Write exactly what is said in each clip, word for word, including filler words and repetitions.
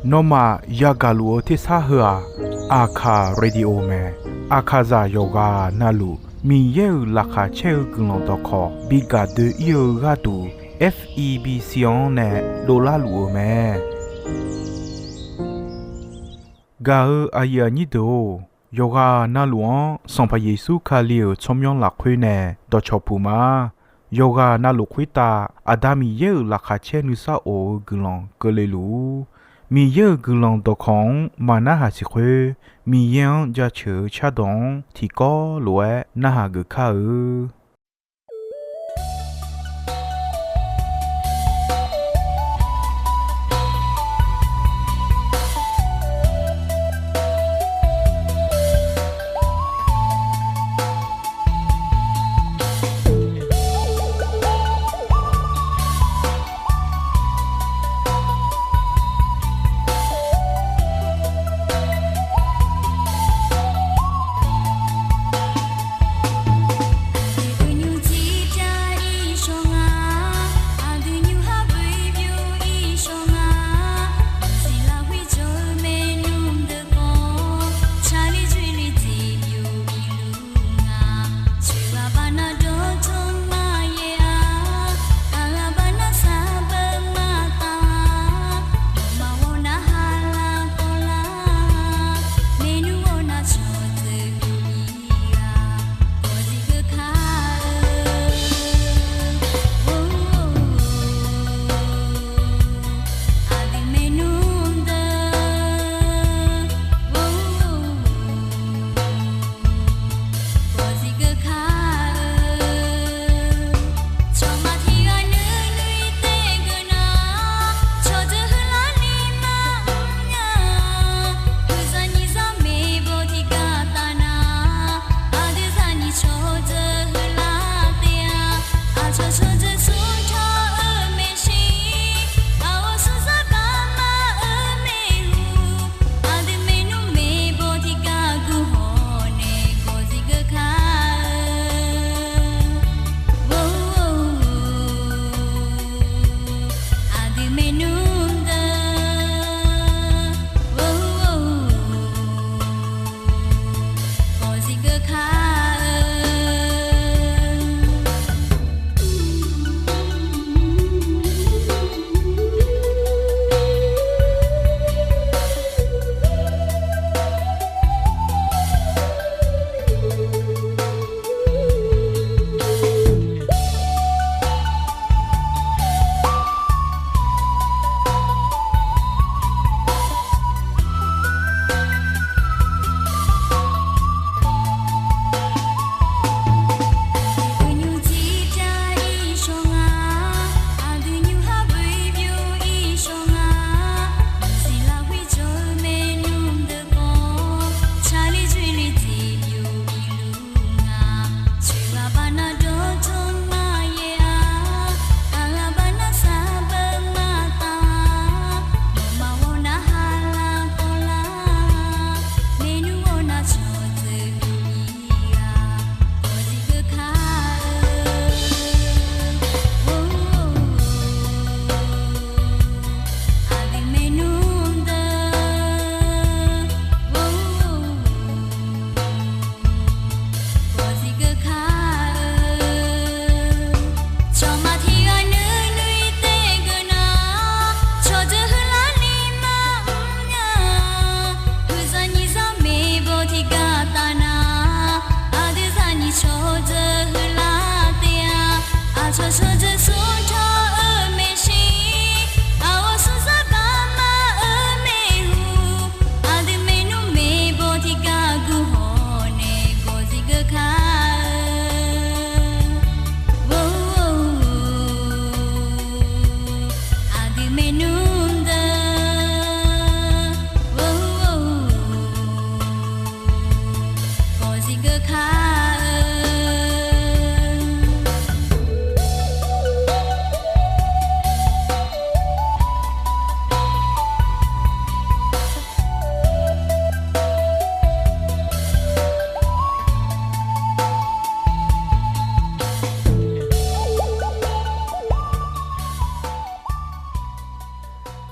Nawmaf yagaq luf-eu tersar heu-aq, Aqkaq Radio mae. Aqkaqzaq yawqghaq navluf Miqyaer-euq laqkhaq caer-eu guiqlanq dawqkawq bi gaq doe-ir-eu gharduq, F E B C-anr nae dovlar luf-euq mae. Gaq-eu aqyuif aqnyir deuq-or, yawqghaq navluf-anr Sanqpaq Yeqsur Kali-euq tsawrmyanr lafkhoer nae dawqcawq puq ma. Yawqghaq navluf khoertav Aqda Miqyaer-euq laqkhaq caer nuisar of-eu guiqlanq keuvle luf-ur. Miqyaer-euq guiqlanq dawqkawq-anr maqnarhaq siq khoer, Miqyaer-anr jaceuq-eu cardawq-anr tiqkawv lof-aer narhaq geuf kar-eu.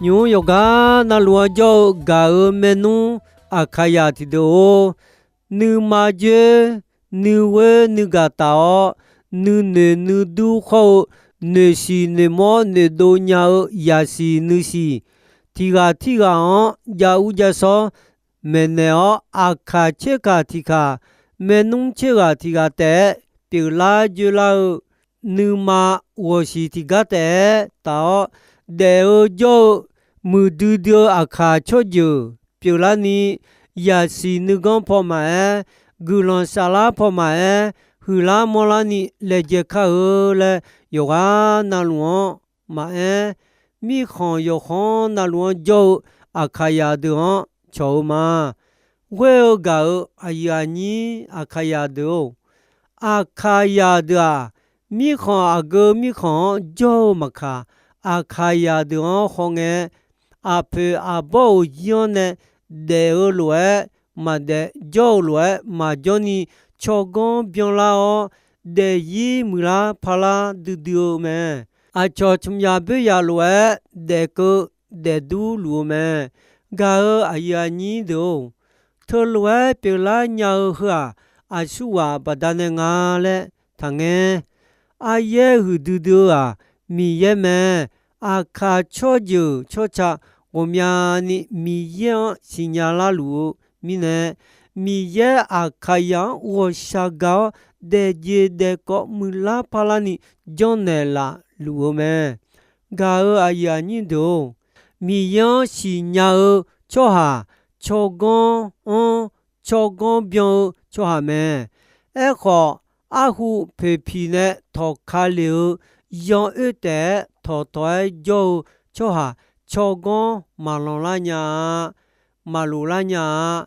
Nymq-mr yawqgar navluf-anr jawr-eu gaq-euq maernmr Aqkaqyaq tiqdeuq-or, nuima dzoer, nuighoer nuigaq taf-awr, nuinoeq nuidur khawr-eu noeqsiq noeqmawr noeqdov nya-eu yaqsiq nuisiq tiq ghaq tirghaq-anr jav ur jav shawr maeqnaeq-awr, aqkaq tserkaq tiqkaq, maernmr tserghaq tiqghaq taef-aer pyeuflar dzoerlar-eu, nuima ghawqshiq tiqgar taef-aer taf-awr, daef-eu jawr-eu muiqdui dui-eu aqkaq tsawrjeuq pyeuflarni, yaqsiq nuiganr paw maqaer, guiqlanq saflar paw maqaer, huiqlar manrlarni laejae kar-eu laer yawqghaq navluf-anr maqaer, mirkhanq yawqkhanr navluf-anr jawr-eu Aqkaqyaq deuq-anr cawq-eu ma. Ghoer-eu gaq-euq aqyuif aqnyir Aqkaqyaq deuq-or, Aqkaqyaq deuq-aq, mirkhanq aqgeu mirkhanq-anr jawr-eu maqkaq, Aqkaqyaq deuq-anr khawngae, aqpoeq aqbawr-euq zir-anr nae daef-eu lof-aer maqdaef, jawr-eu lof-aer maqjawr ni, tsawrganr byanlar-awr, daefzir muiqlar parlar duidui-eu mae. Aqcawq tsmq yaq boer yaq lof-aer daefkeuv daefdur luf-eu mae. Gaq-euq aqyuif aqnyir deuq-or, teulof-aer pyeuflar nya-eu heu-aq, aqsurghaq baqdanae nga laer taqngaer. Aryaer huiqdui dui-eu-aq, Miqyaer mae. Aqkaq tsawrjeuq tsawrca ghawqmyani Miqyaer-anr siqnya larluf-eu mirnae, Miqyaer Aqkaqyaq-anr ghawqshaq gaq-awr, daefjeq daefkawv muiqlar parlarni janrnaeq laf luf-eu mae. Gaq-euq aqyuif aqnyir deuq-or, Miqyaer-anr siqnya-eu tsawrhaq tsawrganr-anr tsawrganr byan-eu tsawrhaq mae. Aerkhawf, arhu poeqpiq nae tawqka lef-eu yan oer taef-aer tawqtawq-aer jawr-eu tsawrhaq tsawrganr maqlanq lar nya-a, maqlof lar nya-a.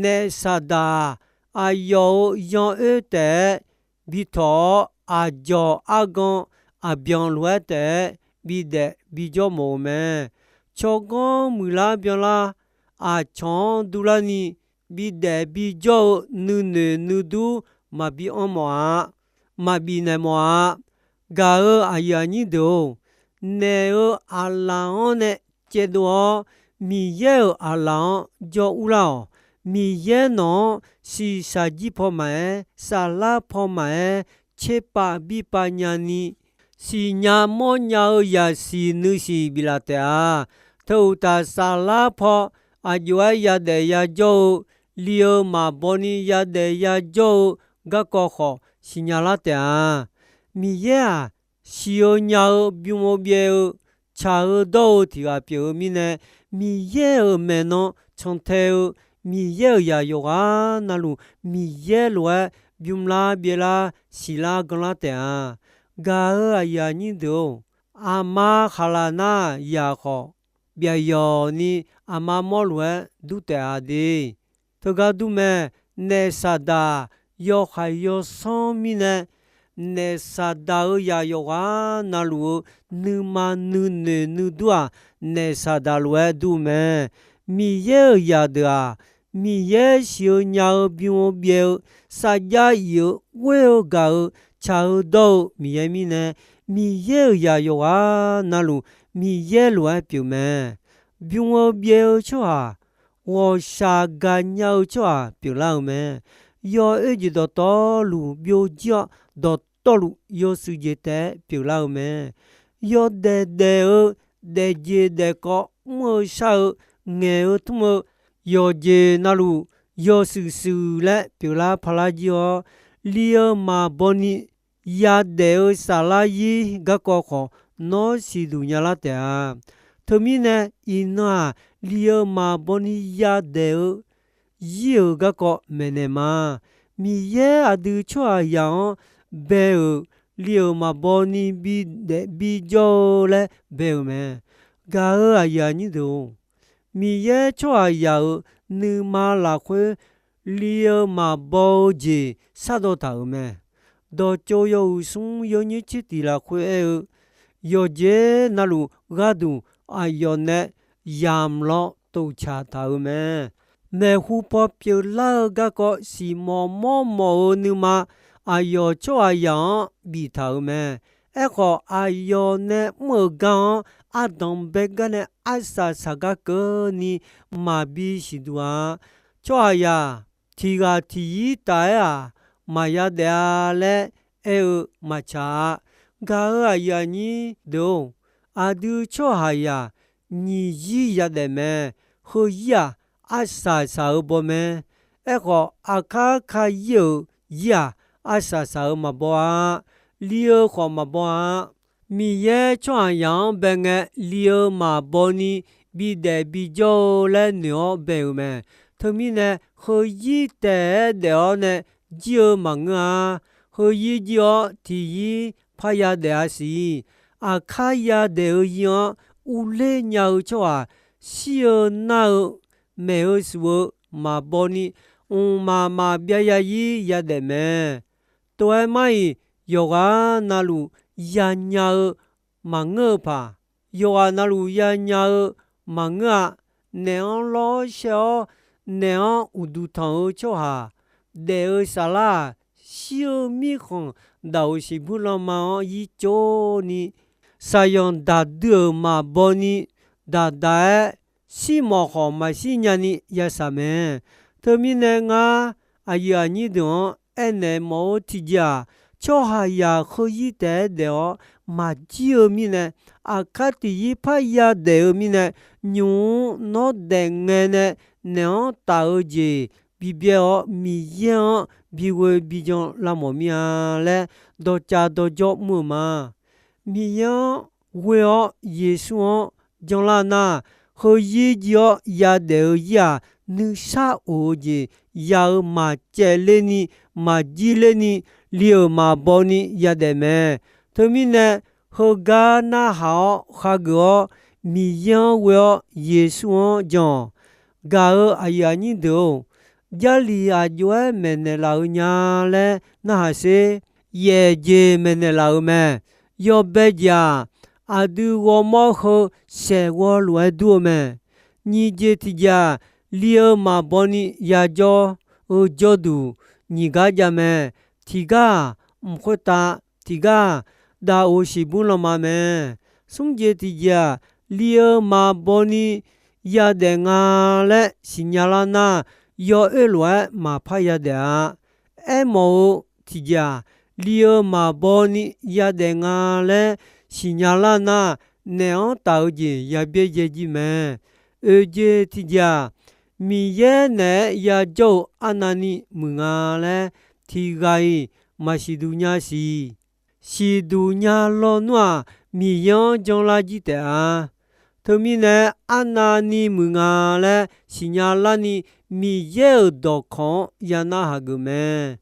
Naef Saqdaq-aq, aqyawf-euq yan oer taef-aer bi tawq-awr, aqdzawq argan aqbyanq lof-aer taef-aer bidaef bijawr mawf-eu mae. Tsawrganr muiqlar byanlar, aqcawq-anr durlarni bidaef bijawr-eu nuinoeq nuidur maqbi anr mawf-a, maqbif naeq mawf-a. Gaq-euq aqyuif aqnyir deuq-or, naef-euq aqlaf-anr nae caevdov-awr, Miqyaer-euq aqlaf-anr jawr urlar-awq. Miqyaer nawq-anr shiqshaq jir paw maqaer, saflar paw maqaer, tserpav birpav nyani, siqnya mawrnya-eu yaqsiq nuisiq biflaf taef-a. Teu uqtaf, saflar paw aqjox-aer yadaef yajawr-eu, li-eu maqbaw ni yadaef yajawr-eu garkawv khawf siqnya lar taef-a. Miqyaer-aq, siq-eu nya-eu bym-eu byaev-eu, tsaq-eu dawr-eu tiq ghaq pyeuf-eu mirnae, Miqyaer-euq maeqnan cantae-eu, Miqyaer-euq zaq yawqghaq navluf Miqyaer lof-aer bymlar byaevlar siqlar ganlar taef-a. Gaq-euq aqyuif aqnyir deuq-or, aqma khaqlaq nar yaq khawf, byaqyawq ni aqma mawrluf-aer dur taef-a de. Teugar dur mae. Naef Saqdaq yawhaiq yawsanr mirnae, naef Saqdaq-euq zaq yawqghaq navluf-eu nuima nuinoeq nuidur-aq, naef Saqdaq lof-aer dur mae. Miqyaer-euq zaqdeuq-aq, Miqyaer siq-eu nya-eu bym-eu byaev-eu, sarjax if-eu, ghoer-eu gaq-eu, tsaq-eu dawr-eu Miqyaer mirnae, Miqyaer-euq zaq yawqghaq navluf Miqyaer lof-aer pyeuf mae. Bym-eu byaev-eu tsawrhaq, ghawqshaq gaqnya-eu tsawrhaq pyeuflar-eu mae. Yawoer jeq dawqtawvluf byovjir-awr, dawqtawvluf yawshuif jeq taef-aer pyeuflar-eu mae. Yawdaef daef-eu, daefjeq daefkawv mr-eu shar-eu, ngaeq-eu tmr-eu, yawqjeq navluf yawshuif shuif laer pyeuflar parlar jir-awr, li-eu maqbaw ni yadaef-eu saflar zir garkawv khawf, nawr siqduq nyalar taef-a. Teumirnae, iqnan-aq, li-eu maqbaw ni yadaef-eu zir-euq garkawv maeqnaeq ma. Miqyaer aqdui tsawrhaqzaq-anr bae-euq, li-euq maqbaw ni bidaef bijawr-eu laer bae-euq mae. Gaq-euq aqyuif aqnyir deuq-or, Miqyaer tsawrhaqzaq-euq nuima lafkhoer li-eu maqbaw-eu jeq shardawq taq-euq mae. Dawqtsov yawhuiq smr yawnyir tser tiq lafkhoer aer-eu, yawqjeq navluf gharduq aqyawf nae yamq lawr toftsaq taq-euq mae. Maeqhu paw pyeuflar-eu garkawv siqmawf mawrmawf-eu nuima, aqyawf tsawrhaqzaq-anr biftaq-euq mae. Aerkhawf, aqyawf nae mr-euq gar-anr ardanq bae gar nae arsaq saqgar keuvni maqbi siqduq-a. Tsawrhaqzaq tiq ghaq tiq yir taf-aer-aq, maqya daef-a laer aer-eu maqtsaq-a. Gaq-euq aqyuif aqnyir deuq-or, aqdui tsawrhaqzaq nyiq yir yadaef mae. Heu yir-aq, arsaq saq-eu baw mae. Aerkhawf, aqkar ka yir-euq yir-aq, arsaq saq-eu maqbaw-a. Li-eu khawf maqbaw-a. Miqyaer tsawrhaqzaq-anr bae ngae, li-eu maqbaw ni bidaef bijawr-eu laer noeq-awr bae-euq mae. Teumirnae, heu yir taef-aer daef-awr nae jir-eu maqngeur-a. Heu yir jir-awr tiq yir parya daef-a siq. Aqkar yadaef-eu yir-anr urler nya-eu tsawrhaq, shir-eu nar-eu maeq-eu suf-eu maqbaw ni, mqmaq maqbyav ya yir yadaef mae. Tov-aer mar-iq, yawqghaq navluf yanya-eu maqngeur-eu paq, yawqghaq navluf yanya-eu maqngeur-a. Naef-anr lawr shaer-awr, naef-anr uqduq tanq-eu tsawrhaq, daef-eu saflar-aq, shir-eu mirkhanq daqoq siqbur lanma-anr yir tsovni, saqyanq daqdui-euq maqbaw ni, daqdaq-aer shirmawf khawf maqshir nyani yasaq mae. Teumirnae ngar aqyuif aqnyir deuq-anr aernaeq mawf-eu tiqjeq-aq, tsawrhaqzaq heu yir taef-aer daef-awr maqjir-eu mirnae, aqkar tiq yir parya daef-eu mirnae, nymq-mr nawr daef ngae nae naeq-anr taf-eu jeq bibyaer-awr, Miqyaer-anr bighoe bijan lavmawf mir-a laer dawqcav dawqjawr mr-eu ma. Miqyaer-anr ghoe-awr Yeqsur-anr janlar nar, heu yir jir-awr yadaef-eu yir-aq, nuisar of-eu jeq ya-eu maqcaevler ni, maqjirler ni, li-euq maqbaw ni yadaef mae. Teumirnae, heugar narhaq-awr khageuf-awr, Miqyaer-anr ghoe-awr Yeqsur-anr jan-awq. Gaq-euq aqyuif aqnyir deuq-or, Jarlif aqjox-aer maeqnaeq laf-eu nya laer narhaq sher. Yaef jeq maeqnaeq laf-euq mae. Yawbae jeq-aq, aqdui ghawrmawr heu saeqghawv lof-aer dur-eu mae. Nyiq jeq tiqjeq-aq, li-eu maqbaw ni yajawr-eu jawrduq nyiq gar jav mae. Tiqgar-aq, mq khoertav, tiqgar-aq, daqoq siqbur lanma mae. Smr jeq tiqjeq-aq, li-eu maqbaw ni yadaef nga laer siqnya lar nar, yawoer lof-aer maqpar yadaef-a. Aermawf-eu tiqjeq-aq, li-eu maqbaw ni yadaef nga laer siqnya lar nar, naeq-anr taf-eu jeq yabyaer yaejir mae. Oeq jeq tiqjeq-aq, Miqyaer naeq-aer yajawr-eu arnavni muiq nga laer tiqghaq-iq maqsiq duq nya siq. Siqduq nya lawnmr-aq, Miqyaer-anr janlar jir taef-a. Teumirnae, arnavni muiq nga laer siqnya larni, Miqyaer-euq dawqkawq-anr yanar hageuf mae.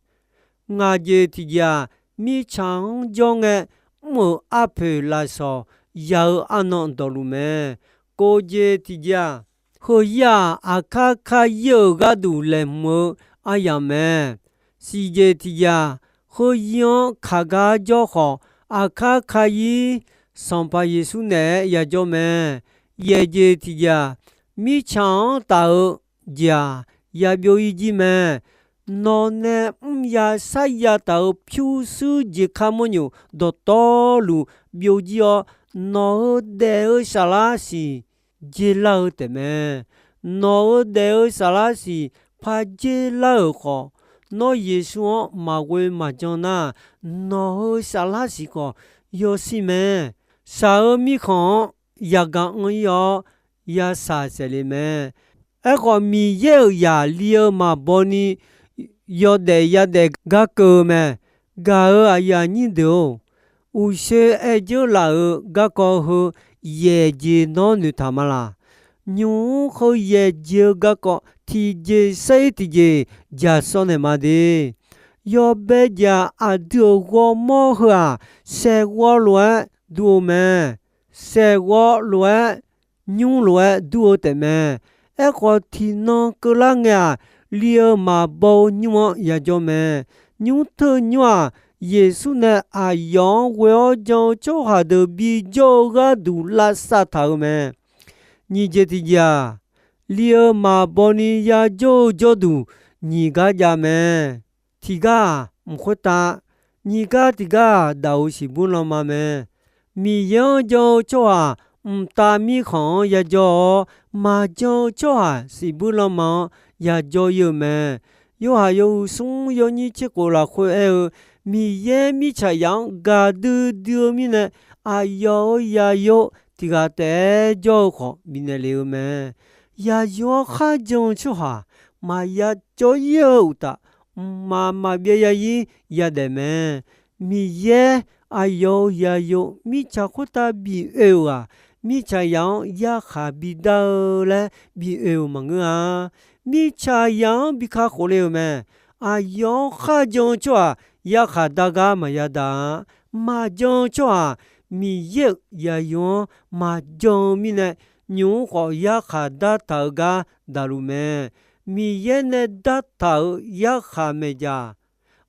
Ngaq jeq tiqjeq-aq, mirtsaq-anr jawr ngae, mr-euq arpoeq lafsawq ya-eu arnan dawqluf mae. Kov jeq tiqjeq-aq, heu yir-aq, aqkar kar ir-euq gharduq laeqhmq-eu aryamq mae. Siq jeq tiqjeq-aq, heu yir-anr kaq gar jawr khawf, aqkar kar ir Sanqpaq Yeqsur naeq-aer yajawr mae. Yaeq jeq tiqjeq-aq, mirtsaq-anr taf-eu jeq-aq, yabyov ir jir mae. Nawq nae mrya sarya taq-euq pyurshuir jeq kar manrnyof dawqtawvluf byovjir-awr, nawq-euq daef-eu saflar siq jeqlar-eu taefmae. Nawq-euq daef-eu saflar siq par jeqlar-euq khawf, nawr Yeqsur-anr maqghoe maqjan nar, nawq-euq saflar siq khawf yawshir mae. Shaq-eu mirkhanq-anr yagaq anr ir-awr, yashaq saeqle mae. Aerkhawf, Miqyaer-euq zaq li-eu maqbaw ni yawdaef yadaef gar keuv-eu mae. Gaq-euq aqyuif aqnyir deuq-or, uqshoe aer dzeur laf-euq garkawv heu yaeq jeq nawr noeqtaq ma laq? Nymq-mr heu yaeq jeq-eu garkawv tiqjeq sair tiqjeq jaqsawr naeq ma de. Yawbae jeq-aq, aqdui-euq ghawrmawr heu-aq, saeqghawv lof-aer dur-eu mae. Saeqghawv lof-aer, nymr lof-aer dur-eu taefmae. Aerkhawf, tiqnan keuvlar ngae-aq, li-eu maqbaw-eu nymr-anr yajawr mae. Nymr teu nymr-aq, Yeqsur nae aqyawf-anr ghoe-awr jan-eu tsawrhaq deuq bijawr-eu gharduq lavsav taq-eu mae. Nyiq jeq tiqjeq-aq, li-eu maqbaw ni yajawr-eu jawrduq nyiq gar jav mae. Tiqgar-aq, mq khoertav, nyiq gar tiqgar-aq, daqoq siqbur lanma mae. Miqyaer-anr jan-eu tsawrhaq mqtav mirkhanq-anr yajawr-awr, maqjan-eu tsawrhaq siqbuir lanma-anr yajawr ir-eu mae. Yorhaq yawhuiq smr yawnyir tser khof lafkhoer aer-eu, Miqyaer mirtsaqzaq-anr gaqdui dui-eu mirnae, aqyawf-euq zaqyo tiq ghaq taef-aer jawr-eu khawf bifnaeq lef-eu mae. Zaqyo-anr kharjan-eu tsawrhaq maqya cawv ir-eu uqtaf, mqmaq maqbyav zarzir yadaef mae. Miqyaer aqyawf-euq zaqyo mirtsaq khoertav bif oe-euq-aq, mirtsaqzaq-anr yarkhaq bidar-eu laer bif oe-euq maqngeur-a. Mirtsaqzaq-anr bi kakhof le-euq mae. Aqyawf-anr kharjan-eu tsawrhaq yarkhaq dar gar maqya daq-a. Maqjan-eu tsawrhaq Miqyaer-euq zaqyo-anr maqjan-eu mirnae, nymq-mr khawf yarkhaq dartaq-eu gar daqluf mae. Miqyaer nae dartaq-euq yarkhaq maeqdzaq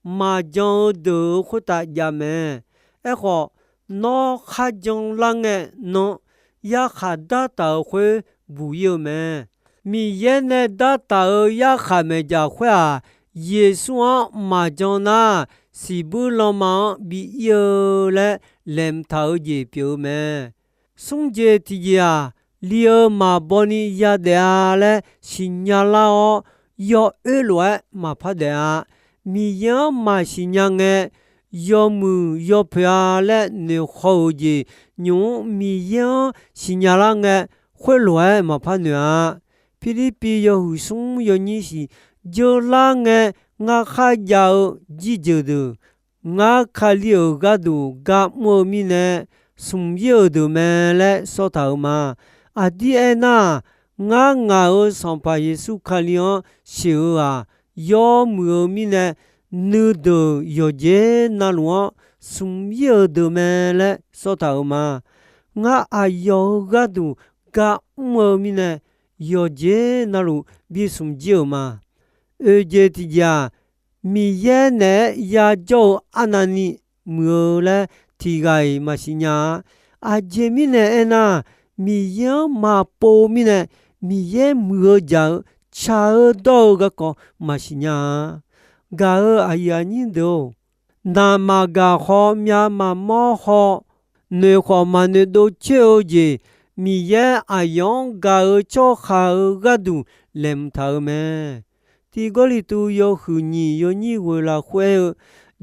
maqjan-eu deuq-euq khoertav jav mae. Aerkhawf, nawr kharjan lar ngae nan yarkhaq dartaq-euq khoer buq ir-eu mae. Miqyaer nae dartaq-euq yarkhaq maeqdzaq khoer-aq, Yeqsur-anr maqjan nar, siqbuir lanma-anr bi ir-eu laer laeqhmq taq-eu jeq pyeuf-eu mae. Smr jeq tiqjeq-aq, li-eu maqbaw ni yadaef-a laer siqnya lar-awr, yawoer lof-aer maqpar daef-a. Miqyaer-anr maqsiq nya ngae, yawmuiq yawpoeq-a laer noeqhaw-euq jeq nymq-mr Miqyaer-anr siqnya lar ngae, khoerlof-aer maqpar noeq-a. Pirlirpiv yawhuiq smr yawnyir shiq, jeur lar ngae, ngar kharjav-eu jirjeuq deuq, ngar Kali-euq gharduq gar mr-eu mirnae, smq ir-euq deuq mae laer sawr taq-euq ma. Aqdir aernar, ngar ngaq-euq Sanqpaq Yeqsur Kali-anr sheuq-eu-aq, yawmuiq-eu mirnae, nuideuq yawqjeq navluf-anr smq ir-euq deuq mae laer sawr taq-euq ma. Ngar aqyawf-euq gharduq gar mr-eu mirnae, yawqjeq navluf bi smq jir-euq ma. Oeq jeq tiqjeq-aq, Miqyaer naeq-aer yajawr-eu arnavni muiq-eu laer tiq ghaq-iq maqsiq nya-a. Aqjeq mirnae aernar, Miqyaer-anr maqpov mirnae, Miqyaer muiq-eu jaq-eu tsaq-eu dawr-eu garkawv maqsiq nya-a. Gaq-euq aqyuif aqnyir deuq-or, naq maqgaq haw, myav maqmawr haw, noeq khawf maqnoeq dov coer-eu jeq, Miqyaer aqyawf-anr gaq-euq tsawrhaq-euq gharduq laeqhmq taq-euq mae. Tiq Gawrliqtu yawhuiq nyiq yawnyir ghoeq lafkhoer aer-eu,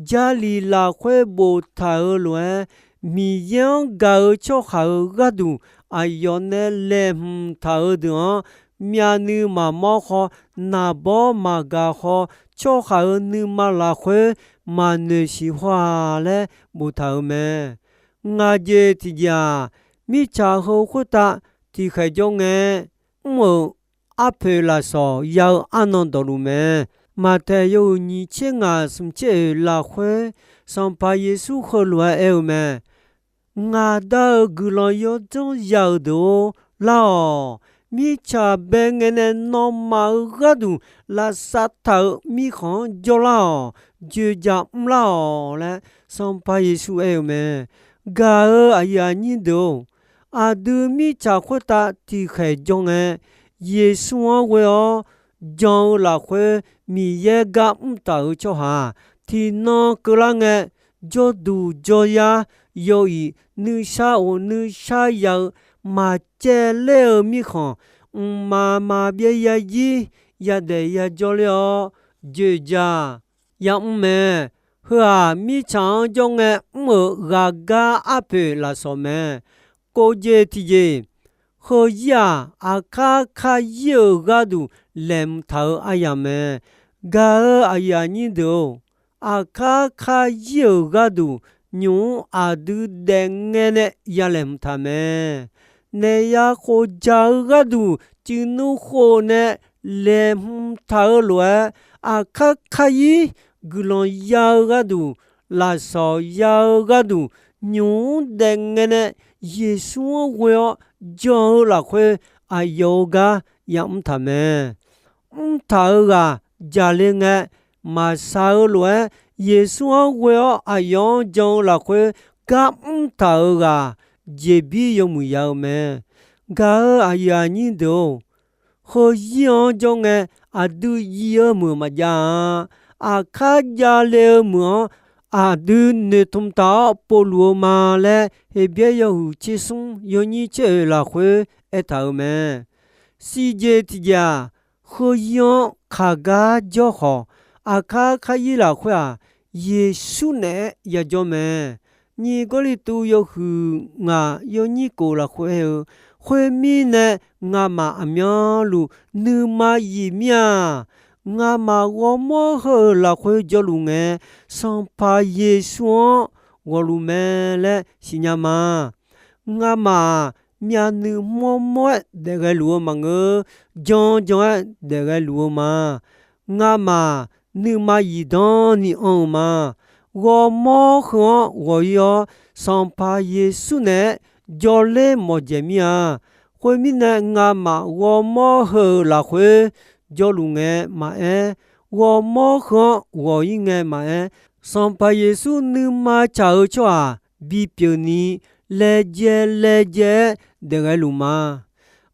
Jarlif lafkhoer boftaq-euq lof-aer, Miqyaer-anr gaq-euq tsawrhaq-euq gharduq aqyawf nae laeqhmq taq-euq deuq-anr, myavnuiv maqmawr haw, naqbawr maqgaq haw, tsawrhaq-euq nuima lafkhoer maqnoeq siq haw-a laer boftaq-euq mae. Ngaq jeq tiqjeq-aq, mirtsaq heu khoertav tiqkhaeq jawr ngae, mr-euq arpoeq lafsawq ya-eu arnan dawqluf mae. Maqtaeq yawhuiq nyiq tser ngaq smq tser oeq lafkhoer, Sanqpaq Yeqsur heulof-aer aer-eu mae. Ngaq dar-eu guiqlanq yawdzanr ya-euq deuq-or, lar-awq. Mirtsaq bae ngae nae nawmaf-euq gharduq lavsav taq-euq mirkhanq-anr jawrlar-awq. Dzoeqdzaq mrlar-awq laer Sanqpaq Yeqsur aer-eu mae. Gaq-euq aqyuif aqnyir deuq-or, aqdui mirtsaq khoertav tiqkhaeq jawr ngae, Yeqsur-anr ghoe-awr jan-eu lafkhoer Miqyaer gar mr taq-euq tsawrhaq-aq, tiqnan keuvlar ngae, jawrduq jawryar, yaw-iq nuishar of nuishar ya-eu, maqcaevler-eu mirkhanq, mqmaq maqbyav yarzir, yadaef yajawr ler-awr, dzoeqdzaq yamr mae. Heu-aq, mirtsaq-anr jawr ngae mr-euq ghaqgar arpoeq lafsawq mae. Kov jeq tiqjeq, heuzir-aq, aqkar karyir-euq gharduq laeqhmq taq-eu aryamq mae. Gaq-euq aqyuif aqnyir deuq-or, aqkar karyir-euq gharduq nymq-mr aqdui daefngae nae ya laeqhmq taq mae. Naeq ya khof dzaq-eu gharduq cuiv nmr khof nae laeqhmq taq-eu lof-aer, aqkar karyir guiqlanq ya-eu gharduq, lafsawq ya-eu gharduq, nymq-mr daefngae nae Yeqsur-anr ghoe-awr jan-eu lafkhoer aqyawf-euq gar yamr taq mae. Mrtaq-euq ghaq jaqle ngae, maqshaq-eu lof-aer Yeqsur-anr ghoe-awr aqyawf-anr jan-eu lafkhoer gar mrtaq-euq ghaq jeqbir yawmuiq ya-eu mae. Gaq-euq aqyuif aqnyir deuq-or, heuzir-anr jawr ngae aqdui jiv-eu meuq maqjav-a. Aqkar javle-eu meuq-anr aqdui noeqtmq taq-awr povluf-eu ma laer, Heqbyaer yawhuiq tsersmr yawnyir tser oeq lafkhoer aertaq-euq mae. Siqjeq tiqjeq-aq, heuzir-anr kaqgar jawr khawf, aqkar karyir lafkhoer-aq, Yeqsur naeq-aer yajawr mae. Nyiq Gawrliqtu yawhuiq ngaq yawnyir kof lafkhoer aer-eu, Khoermirnae, ngamaf aqmyanluf nuima yif mir-a. Ngamaf ghawrmawr heu-euq lafkhoer jawrluf ngae, Sanqpaq Yeqsur-anr ghawqluf mae laer siqnya ma. Ngamaf-aq, myavnuiv mawrmawr-aer daefghae luf-eu maqngeur, janjan-aer daefghae luf-eu ma. Ngamaf nuima zifdan ni anr-eu ma. Ghawrmawr heu-anr ghawq-ir-awr, Sanqpaq Yeqsur naeq-aer jawrler mawqjaeq mir-a. Khoermirnae, ngamaf ghawrmawr heu-euq lafkhoer jawrluf ngae maqaer, ghawrmawr heu-anr ghawq-ir ngae maqaer, Sanqpaq Yeqsur nuima tsaq-eu tsawrhaq bipyeuf ni, laejae laejae-aer daefghae luf ma.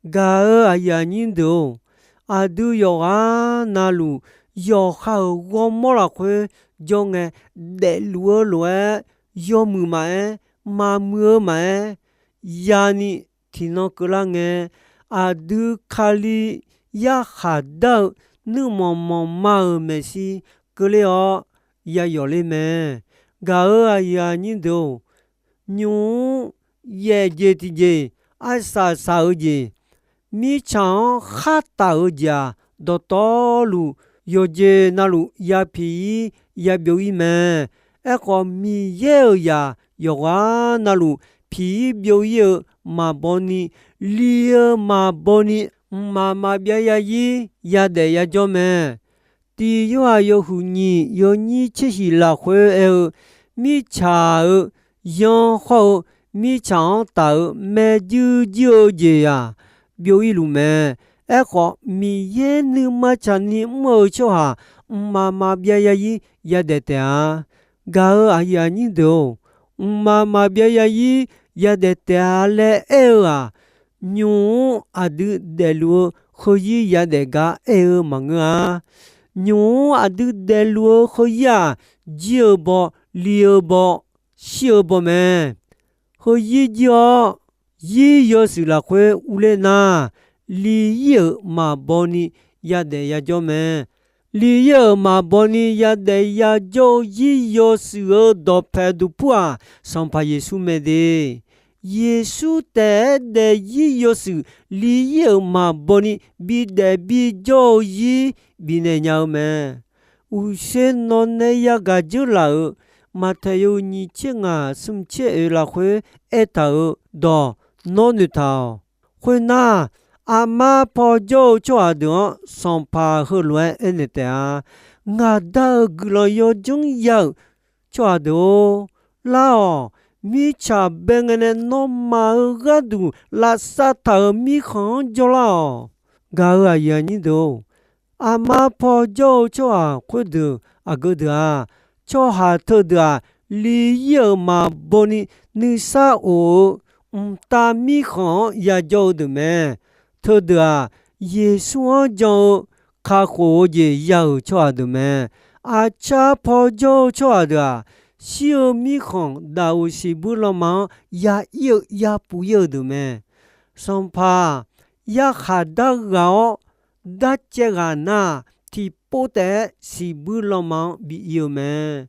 Gaq-euq aqyuif aqnyir deuq-or, aqdui yawqghaq navluf yawqha-euq ghawrmawr lafkhoer jawr ngae, daefluf-eu lof-aer, yawmuiq maqaer, maqmuiq-eu maqaer, yani tiqnan keuvlar ngae, aqdui Kali yarkhaq dar-eu nuirmanq manq ma-euq maeqshi keuvler-awr yayawf ler mae. Gaq-euq aqyuif aqnyir deuq-or, nymq-mr yaef jeq tiqjeq, arsaq saq-eu jeq, mirtsaq-anr khar taf-eu jeq-aq, dawqtawvluf yawqjeq navluf yapiq-ir yabyov-ir mae. Aerkhawf, Miqyaer-euq zaq yawqghaq navluf piq-ir byov-ir-eu maqbaw ni, li-eu maqbaw ni, mqmaq maqbyav yazir yadaef yajawr mae. Tiq Yorhaq yawhuiq nyiq yawnyir tser shiq lafkhoer aer-eu, mirtsaq-euq yan hawr-eu mirtsaq-anr taf-eu maerjuir juir-eu jeq-aq, byov-ir luf mae. Aerkhawf, Miqyaer nuima tsaqni mr-eu tsawrhaq mqmaq maqbyav yazir yadaef taef-a. Gaq-euq aqyuif aqnyir deuq-or, mqmaq maqbyav yazir yadaef taef-a laer aer-eu-aq, nymq-mr aqdui daefluf-eu heuzir yadaef gar aer-eu maqngeur-a. Nymq-mr aqdui daefluf-eu heuzir-aq, jir-eu baw, li-eu baw, shir-eu baw mae. Heuzir jir-awr, zir yawshuif lafkhoer urler nar, li-ir-euq maqbaw ni yadaef yajawr mae. Li-ir-euq maqbaw ni yadaef yajawr-eu zir yawshuif-euq dawqpae duqpur-aq, Sanqpaq Yeqsur mae de. Yeqsur taef-aer daef zir yawshuif li-ir-euq maqbaw ni bidaef bijawr-eu zir bifnaeq nya-eu mae. Uqshoe nawq nae yagaq dzeur laf-euq Maqtaeq yawhuiq nyiq tser ngaq smq tser oeq lafkhoer aertaq-euq dawq nawr noeqtaq-awq. Khoernar, aqma paw jawr-eu tsawrhaq deuq-anr Sanqpaq heulof-aer aernaeq taef-a. Ngaq dar-euq guiqlanq yawdzanr ya-euq tsawrhaq deuq-or, lar-awq. Mirtsaq bae ngae nae nawmaf-euq gharduq lavsav taq-euq mirkhanq-anr jawrlar-awq. Gaq-euq aqyuif aqnyir deuq-or, aqma paw jawr-eu tsawrhaq khoerdeuq aqgeu deuq-aq, tsawrhaq teudeuq-aq, li-ir-euq maqbaw ni nuisar of-eu mqtav mirkhanq-anr yajawr-eu deuq mae. Teudeuq-aq, Yeqsur-anr jan-eu kakhof-eu jeq ya-euq tsawrhaq deuq mae. Aqcar paw jawr-eu tsawrhaq deuq-aq, shir-eu mirkhanq daqoq siqbuir lanma-anr ya-ir-eu yapuf ir-eu deuq mae. Sanqpaq yarkhaq dar ghaq-awr, darcaev ghaq nar-aq, tiqpov taef-aer siqbuir lanma-anr bi ir-eu mae.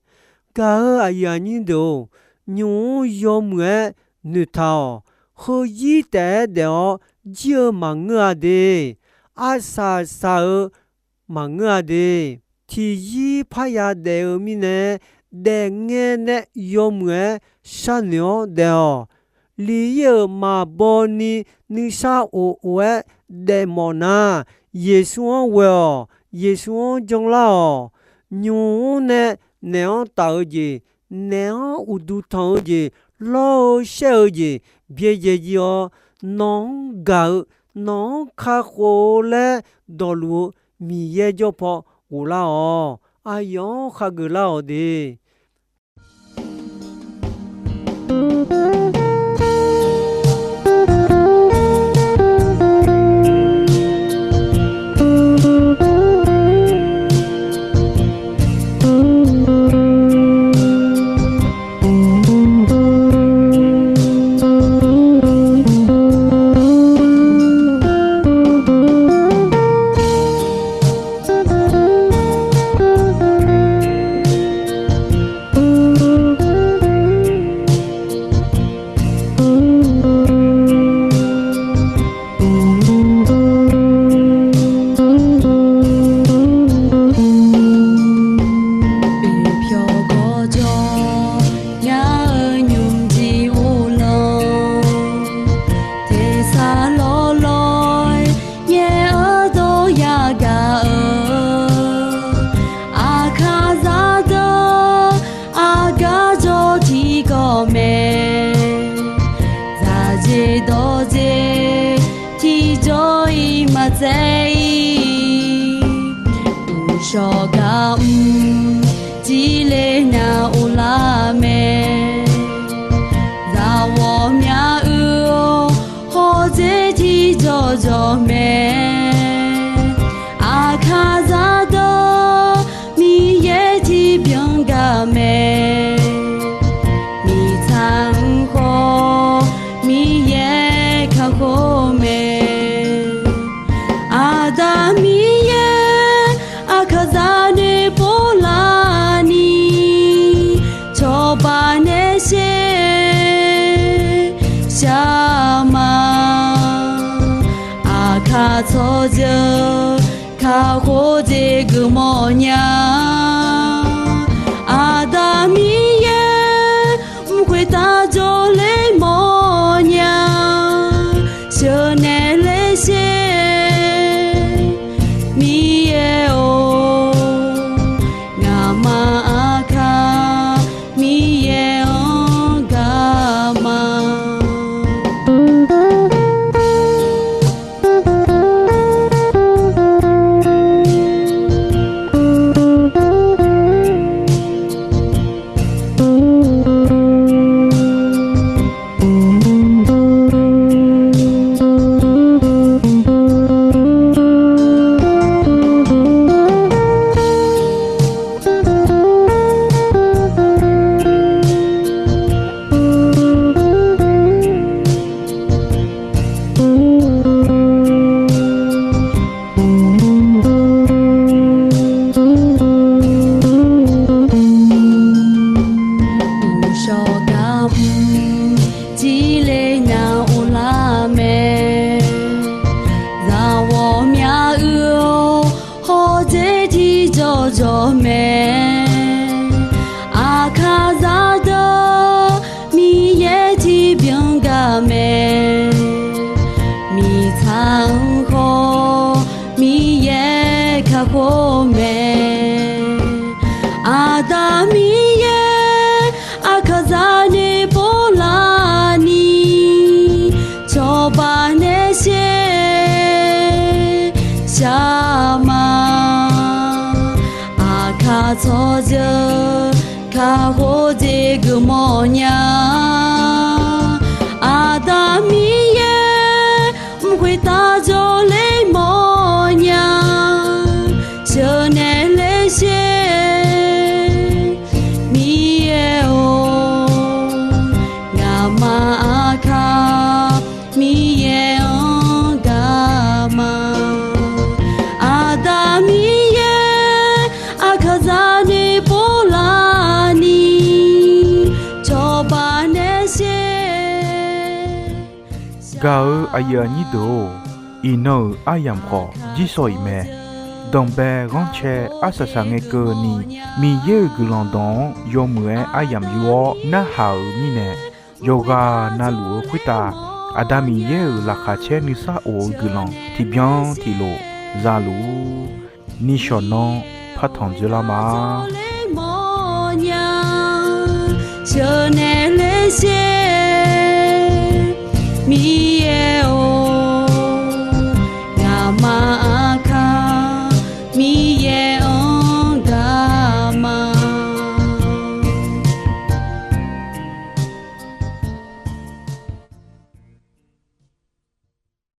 Gaq-euq aqyuif aqnyir deuq-or, nymq-mr yawmuiq-aer noeqtaq-awq. Heuzir taef-aer daef-awr jir-eu maqngeur-a de. Arsaq saq-eu maqngeur-a de. Tiqzir parya daef-eu mirnae, daefngae nae yawmuiq-aer sharnoeq-awr daef-awq. Li-ir-euq maqbaw ni nuisar of of-aer daefmawf nar, Yeqsur-anr ghoe-awq. Yeqsur-anr janlar-awq. Nymq-mr nae naeq-anr taf-eu jeq, naeq-anr uqduq tanq-eu jeq, lawr-eu shaer-eu jeq byaerdzae jir-awr, nawq-anr gaq-eu, nawq-anr kakhof-eu laer dawqluf-eu Miqyaer jawr paw ghoflar-awq. Aqyawf-anr khageuf lar-awq de. tsaev-ir. Uqshawq gar mr jirler nar uvlar mae. Zaqghawqmya uir-awr hawdzer tiqjawq jawq mae. Aqkaq zaqdeuq Miqyaer tiqbyan gaq mae. Miqtsaq-anr khawf Miqyaer kakhof mae. Aqda Miqyaer aqkaq zaq noeqpov laf ni, cawba nae sher shar ma. Aqkaq tsawrjeuq kakhof jeq geufmawf nya. Aqda Miqyaer mq khoertav jawrler mawf nya. Sheuqnaeq ler sher Miqyaer-or, ngaqma aqkaq Miqyaer-anr gaq ma. Uqshawq gar mr jirler nar uvlar mae. Zaqghawqmya uir-awr hawdzer tiqjawq jawq mae. Aqkaq zaqdeuq Miqyaer tiqbyan gaq mae. Miqtsaq-anr khawf Miqyaer kakhof mae. Aqda Miqyaer aqkaq zaq noeqpov laf ni, cawba nae sher shar ma. Aqkaq tsawrjeuq kakhof jeq geufmawf nya. Aqda Miqyaer mq khoertav jawrler mawf nya. Sheuqnaeq ler sher Miqyaer-or, ngaqma aqkaq Miqyaer-anr gaq ma. Aqda Miqyaer aqkaq zaq noeqpov laf ni, cawba nae sher. Gaq-eu aqyuif aqnyir deuq-or, iqnan-euq aryamq khawf jirsawq iq mae. Danqbae ghanrcae arsaq saq ngae keuvni, Miqyaer-euq guiqlanq dawq-anr yawmuiq-aer aryamq yur-awr narhaq-euq mirnae, yawqghaq navluf-eu khoertav Aqda Miqyaer-euq laqkhaq caer nuisar of-eu guiqlanq tiqbyan tiqlof zaluf-ur. Nishawq nanr partanq dzoerlar ma.